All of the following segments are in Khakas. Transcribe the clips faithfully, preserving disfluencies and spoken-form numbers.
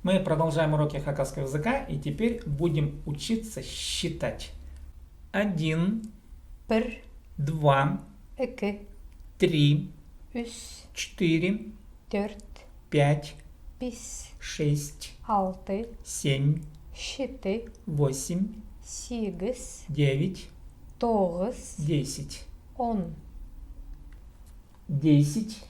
Мы продолжаем уроки хакасского языка и теперь будем учиться считать. Один, пір, два, ікі, три, ӱс, четыре, тӧрт, пять, пис, шесть, алты, семь, читі, восемь, сигіс, девять, тоғыс, десять, он. Десять,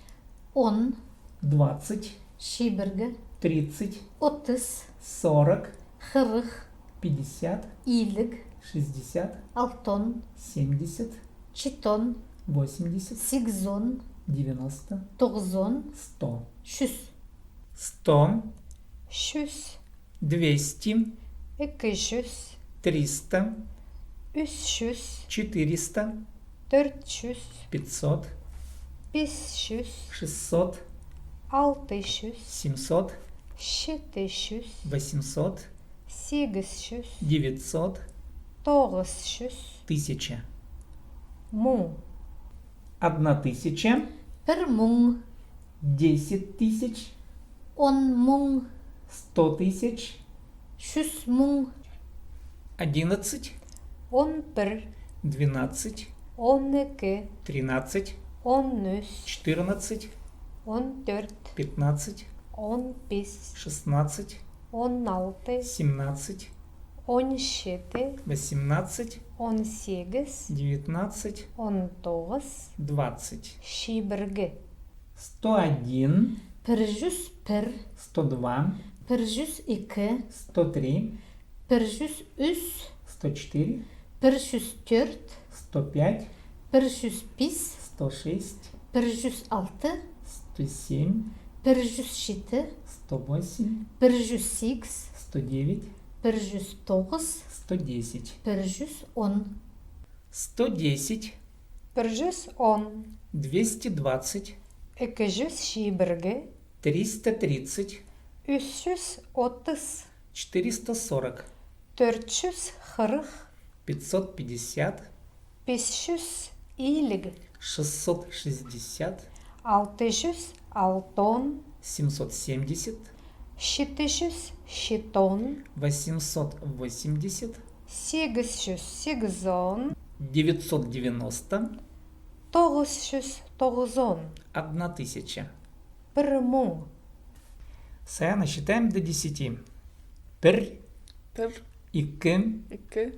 он, двадцать, чибіргі, тридцать, отыс, сорок, хырых, пятьдесят, иліг, шестьдесят, алтон, семьдесят, читон, восемьдесят, сигізон, девяносто, тоғызон, сто, чӱс. Сто, чӱс, двести, ікі чӱс, триста, ӱс чӱс, четыреста, тӧрт чӱс, пятьсот, пис чӱс, шестьсот, алты чӱс, семьсот, читі чӱс, восемьсот, сигіс чӱс, девятьсот, тоғыс чӱс, тысяча. Муң. Одна тысяча. Пір муң. Десять тысяч. Он муң. Сто тысяч. Чӱс муң. Одиннадцать. Он пір. Двенадцать. Он ікі. Тринадцать. Он ӱс. Четырнадцать. Он тӧрт. Пятнадцать. Он пис. Шестнадцать. Он алты. Семнадцать. Он читі. Восемнадцать. Он сигіс. Девятнадцать. Он тоғыс. Двадцать. Чибіргі. Сто один. Пір чӱс пір. Сто два. Пір чӱс ікі. Сто три. Пір чӱс ӱс. Сто четыре. Пір чӱс тӧрт. Сто пять. Пір чӱс пис. Сто шесть. Пір чӱс алты. Сто семь. Пір чӱс читі. Сто восемь. Пір чӱс сигіс. Сто девять. Пір чӱс тоғыс. Сто десять. Пір чӱс он. Сто десять. Пір чӱс он. Двести двадцать. Ікі чӱс чибіргі. Триста тридцать. Ӱс чӱс отыс. Четыреста сорок. Тӧрт чӱс хырых. Пятьсот пятьдесят. Пис чӱс иліг. Шестьсот шестьдесят. Алты чӱс алтон. Семьсот семьдесят. Читі чӱс читон. Восемьсот восемьдесят. Сигіс чӱс сигізон. Девятьсот девяносто. Тоғыс чӱс тоғызон. Одна тысяча. Пір муң. Саяна, считаем до десяти. Пір. Пір. Ікі. Ікі.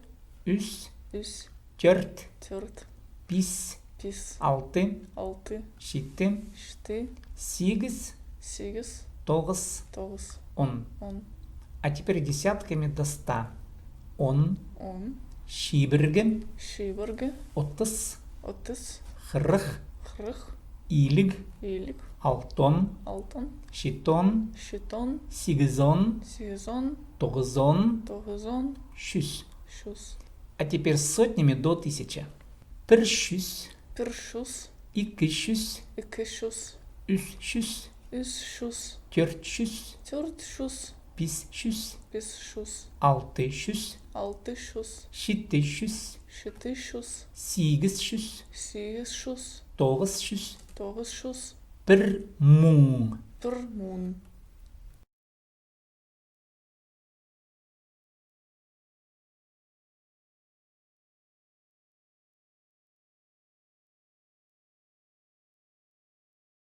Ӱс. Ӱс. Тӧрт. Тӧрт. Пис. Пис. Алты. Алты. Читі. Читі. Сигіс. Сигіс. Тоғыс. Тоғыс. Он. Он. А теперь десятками до ста. Он. Он. Чибіргі. Чибіргі. Отыс. Отыс. Хырых. Хырых. Иліг. Иліг. Алтон. Алтон. Читон. Читон. Сигізон. Сигізон. Тоғызон. Тоғызон. Чӱс. Чӱс. А теперь сотнями до тысячи. Пір чӱс. Пір чӱс. Ікі чӱс. Ікі чӱс. Ӱс чӱс. Ӱс чӱс. Тӧрт чӱс. Тӧрт чӱс. Пис чӱс. Пис чӱс. Алты чӱс. Алты чӱс. Читі чӱс. Читі чӱс. Сигіс чӱс. Сигіс чӱс. Тоғыс чӱс. Тоғыс чӱс. Пір муң. Пір муң.